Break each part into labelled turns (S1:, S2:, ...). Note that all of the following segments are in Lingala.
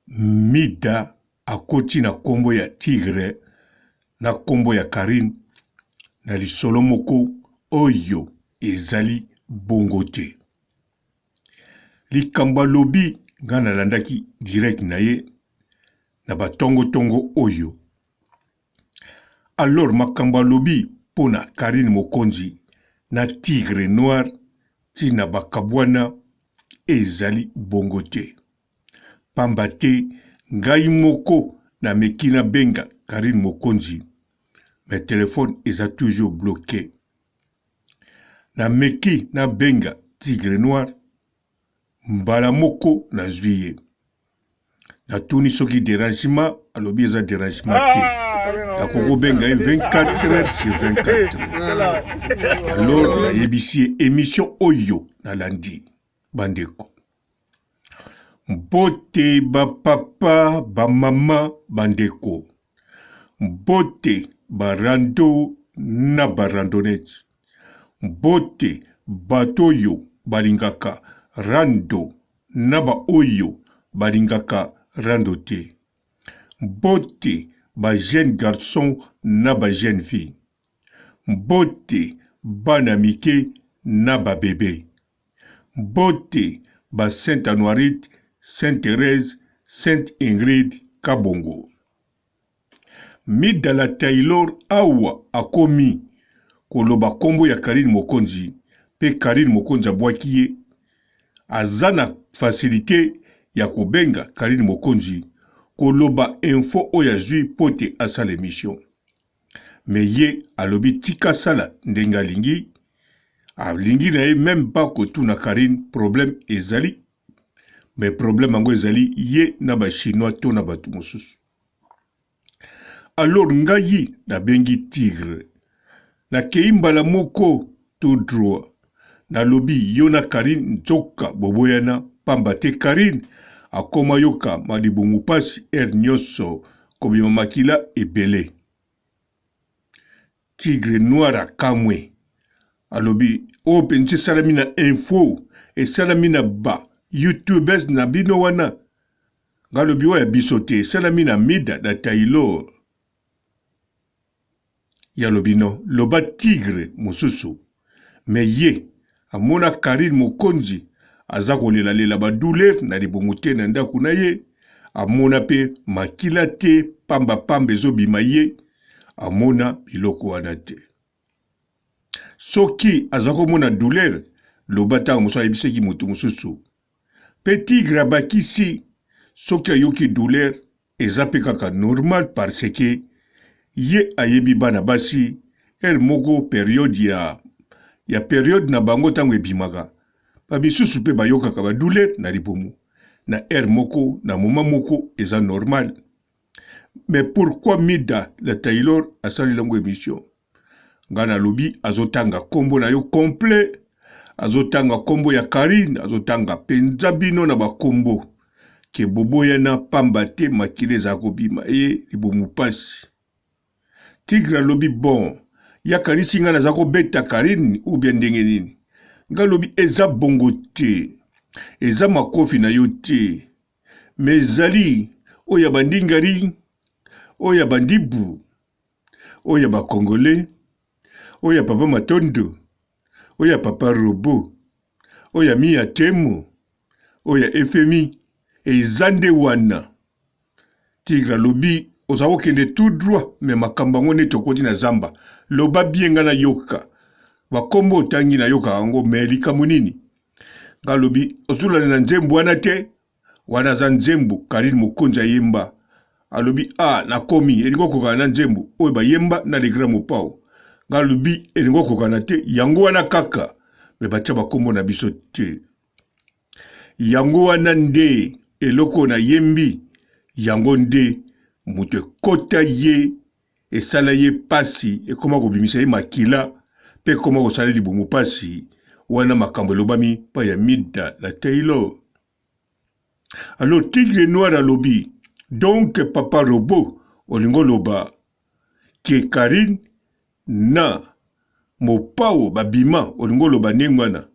S1: Mida akoti na kombo ya Tigre na kombo ya Carine na lisolo moko oyo ezali bongo te. Likambo alobi nga nalandaki direct na ye na ba tongo tongo oyo. Alors makambo alobi pona Carine Mokonzi na Tigre Noir tina bakabwana ezali bongo te. Pamba te ngai moko nameki nabenga Carine Mokonzi mais telephone eza toujours bloque. Nameki nabenga Tigre Noir mbala moko nazwi ye. Natuni soki derangement, alobi eza derangement te. Nakoki kobenga ye 24 heures sur 24. Alors nayebisi ye emission oyo nalandi bandeko. Mbote ba papa, ba mama, bandeko. Mbote ba rando na ba randonnettes. Mbote bato oyo balingaka rando na ba oyo balingaka rando te. Mbote ba jeunes garçons na ba jeunes filles. Mbote bana mike na ba bebes. Mbote ba Saint Anuarite, Saint Therèse, Saint Ingrid Kabongo. Mida la Taylor awa akomi koloba kombo ya Carine Mokonzi pe Carine Mokonzi abwaki ye, aza na facilite ya kobenga Carine Mokonzi koloba info oyo azui po te asala emission. Mais ye alobi tika asala ndenge alingi, alingi na ye meme pas kotuna Carine problème ezali mais problème yango ezali ye na ba chinois to na batu mosusu. Alors ngai nabengi Tigre, nakeyi mbala moko tout droit, nalobi yo na Carine nzoka boboyana pamba te Carine akoma yoka ma libumu pasi heure nionso kobima makila ebele. Tigre noir akamwe alobi oyo penza esalami na info esalami na ba youtubers na bino wana nga alobi oyo ya biso te esalami na mida na Taylor ye alobi no loba tigre mosusu mais ye amona Carine mokonzi aza kolela lela ba douleur na libumu te na ndaku na ye amona pe makila te pamba pamba ezobima ye amona biloko wana te soki aza komona douleur loba ntango mosusu ayebisaki moto mosusu pe tigre abakisi soki ayoki douleur eza pe kaka normal parce que ye ayebi bana basi heure moko periode ya ya periode na bango ntango ebimaka ba misusu pe bayokaka ba douleur na libumu na heure moko na moment moko eza normal mais pourquoi Mida la Taylor asaleli yango emission Nga nalobi azotanga kombo na yo complet, azotanga kombo ya Carine, azotanga penza bino na ba kombo ke boboyana pamba te makila ezala kobima ye libumu pasi. Tigre alobi bon ye akanisi nga naza kobeta Carine ou bien ndenge nini? Nga alobi eza bongo te, eza makofi na yo te mais ezali oyo ya bandingari, oyo ya bandibu oyo ya ba congolais, oyo ya papa Matondo, oyo ya papa Robot, oyo ya Mia Temo, oyo ya FMI, eza nde wana. Tigre alobi oza kokende tout droit mais makambo yango neti okoti na zamba. Loba bien nga nayoka. Bakombo otangi nayokaka yango mais likambo nini? Nga alobi ozolanda na nzembo wana te Wana aza nzembo Carine Mokonzi ayemba alobi ah nakomi elingi okokana na nzembo oyo bayemba na le grand Mopao nga alobi elingi okokana te yango wana kaka me batia bakombo na biso te yango wana nde eloko nayembi yango nde moto ekota ye esala ye pasi ekoma kobimisa ye makila pe ekoma kosala libumu pasi wana makambo elobami pa ya Mida la Taylor Alors tigre noir alobi donc papa robot olingi oloba ke Carine na mopao babima olingi oloba ndenge wana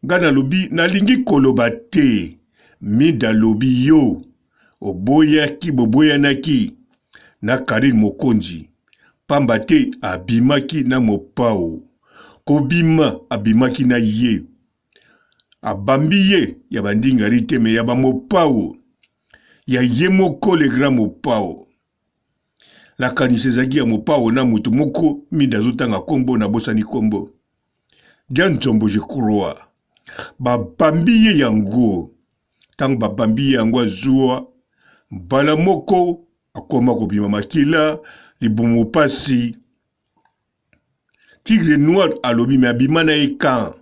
S1: nga nalobi nalingi koloba te mida alobi yo. Oboyaki, boboyanaki na Carine Mokonzi pamba te abimaki na Mopao. Kobima abimaki na ye. Abambi ye ya ba ndingari te mais ya ba Mopao. Ya ye moko le grand Mopao. Nakanisi ezalaki ya Mopao na moto moko Mida azotanga kombo nabosani kombo. Dianzombo je crois. Babambi ye yango. Ntango babambi ye yango azua mbala moko akoma kobima makila, libumu pasi. Tigre Noir alobi me abima na ye kan.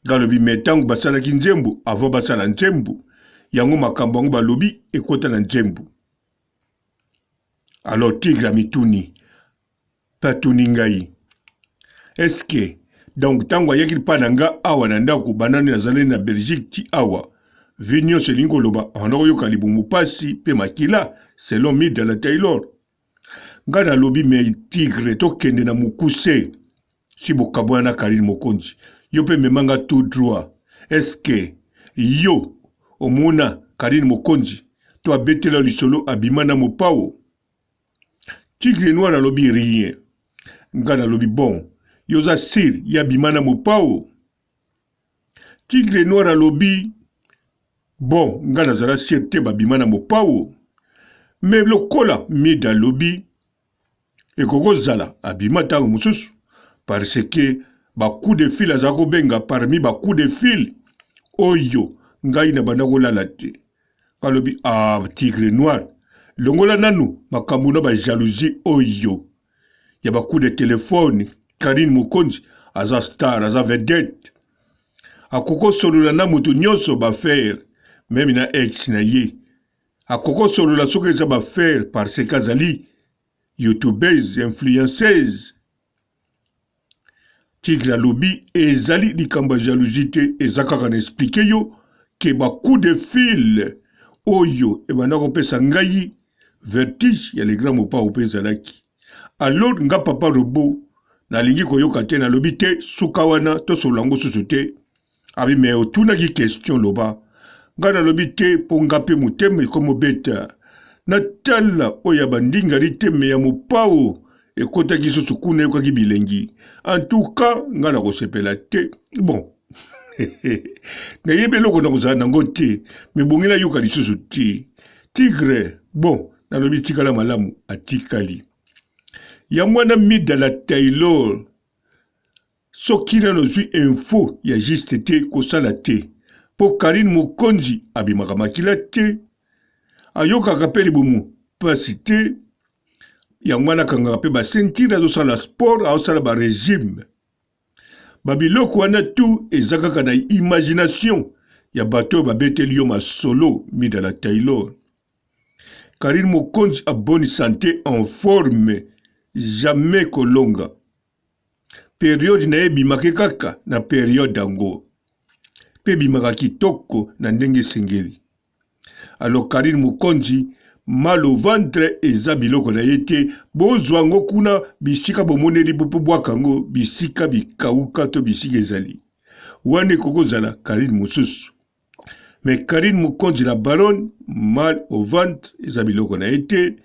S1: Nga alobi me ntango basalaki nzembo avant basala nzembo yango makambo yango balobi ekota na nzembo. Alors Tigre amituni mpe atuni ngai est-ce que donc ntango ayaki mpa na nga awa na ndako banani nazalaki na Belgique ti awa vie nyonso elingi koloba abanda koyoka libumu pasi mpe makila selon Mida la Taylor. Nga nalobi me Tigre tokende na mokuse si bokabwana na Carine Mokonzi yo mpe mema nga tout droit est-ce que yo omona Carine Mokonzi to abetela lisolo abima na Mopao? Tigre noir alobi rien. Nga nalobi bon, yo oza sur ye abima na Mopao? Tigre noir alobi bon, nga nazala sur te babima na Mopao. Mais lokola Mida alobi ekoki kozala abima ntango mosusu parce que ba coup de fil azala kobenga parmi ba coup de fil oyo ngai na banda kolala te. Alobi ah tigre noir longola nanu makambo na ba jalousie oyo ya ba coup de telephone. Carine Mokonzi aza star, aza vedette, akoki kosolola na moto nyonso ba faire meme na ex na ye akoki kosolola soki eza ba faire parce que azali youtubeuse influenceuse. Tigre alobi ezali likambo ya jalousie te, eza kaka na explique yo ke ba coup de fil oyo ebanda kopesa ngai vertige ya le grand Mopao mpe ezalaki. Alors nga papa robot nalingi koyoka te, nalobi te suka wana tosolola yango susu te. Abi me otunaki question loba. Nga nalobi te mpo nga mpe motema ekomobeta. Natala oyo ya bandingari te me ya mopao ekotaki susu kuna eyokaki bilengi. En tout cas nga nakosepela te. Bon nayebi eloko nakozala nango te me bongi nayoka lisusu te. Tigre bon nalobi tikala malamu atikali. Yango wana Mida la Taylor Soki nanu ozui info ya juste te kosala te po Carine mokonzi abimaka makila te ayokaka pe libumu pasi te yango wana akangaka pe ba ceinture azosala sport azosala ba regime ba biloko wana tout eza kaka na imagination ya bato oyo babeteli yo masolo Mida la Taylor Carine mokonzi a bonne sante en forme jamais kolonga Periode na ye ebimake kaka na periode yango pe ebimaka kitoko na ndenge esengeli. Alors Carine Mokonzi mal au ventre eza biloko na ye te, bozwa yango kuna bisika bomoneli po bobwaka yango bisika bikawuka to bisika ezali wana ekoki kozala Carine mosusu. Mais Carine Mokonzi la baronne mal au ventre eza biloko na ye te,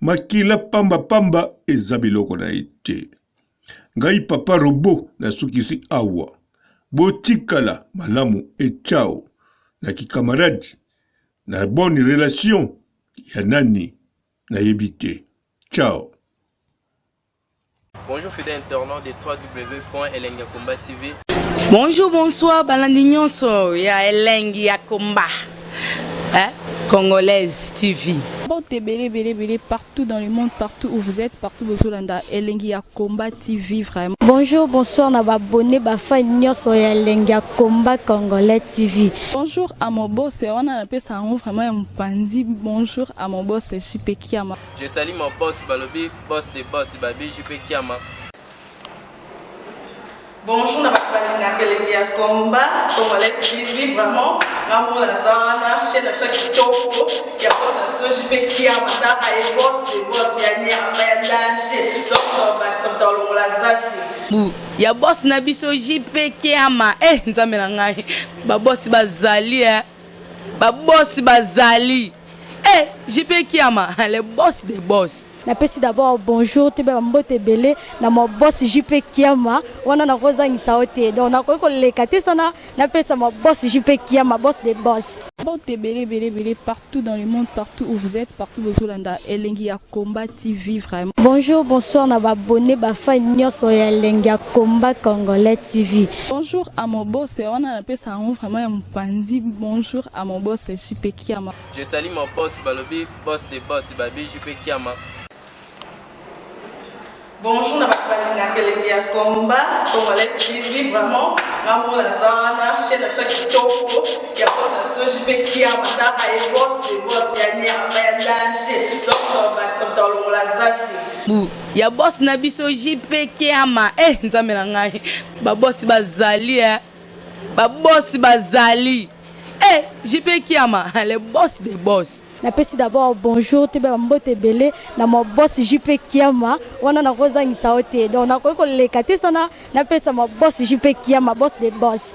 S1: makila pamba pamba eza biloko na ye te. Ngai papa robot nasukisi awa. Botikala malamu et ciao na ki camarade na bonne relation ya nani nayebi te. Ciao.
S2: Bonjour fidèle internaute de www.elengiyakomba TV.
S3: Bonjour, bonsoir, balandi nyonso ya elengi ya komba. Hein? Congolaise TV.
S4: Mbote ebele ebele ebele partout dans le monde, partout où vous êtes, partout bozolanda elengi ya combat TV vraiment.
S5: Bonjour, bonsoir na ba abonnés ba fans nyonso ya elengi ya combat congolais TV.
S4: Bonjour à mon boss, wana napesa yango vraiment ya mopanzi. Bonjour à mon boss JP Kiama.
S2: Je salue mon boss balobi boss de boss babi JP Kiama.
S6: Bonjour na bato balingaka elengi ya combat congolais TV vraiment nga moko naza wana chaîne na biso ya kitoko ya boss na biso JP Kiama tala ye boss de boss ya nyama ya danger donc tobakisa moto alongola zaki
S3: bu ya boss na biso JP Kiama eh nzambe na ngai ba boss bazali eh ba boss bazali. Eh, JP Kiama, le boss des boss.
S5: Napesi d'abord bonjour, toyeba bambote ebele na ma boss JP Kiama. Wana nakozangisa yo te, donc nakoki koleka te sana napesa ma boss JP Kiama, boss de boss.
S4: Mbote ebele ebele ebele partout dans le monde, partout où vous êtes, partout bozolanda Elengi ya Combat TV vraiment.
S5: Bonjour, bonsoir na baabonnés, bafans nyonso ya Elengi ya Combat Congolais TV.
S4: Bonjour à mon boss, wana napesa yango vraiment ya mopandi. Bonjour à mon boss JP Kiama.
S2: Je salue mon boss, balobi boss de boss, babi JP Kiama.
S6: Bonjour na bato balingaka Elengi ya Combat Congolais TV. Vraiment, nga moko naza wana, chaîne na biso ya kitoko ya boss na biso JP Kiama. Taka ye, boss de boss ya nyama ya danger, donc bakisa moto alongola zaki.
S3: Bu ya boss na biso JP Kiama. Eh, nzambe na ngai, babosi bazali, eh. Babosi bazali. Eh, JP Kiama, le boss des boss.
S5: Napesi d'abord bonjour, toyeba bambote ebele na ma boss JP Kiama. Wana nakozangisa yo te, donc nakoki koleka te sana napesa ma boss JP Kiama, boss de boss.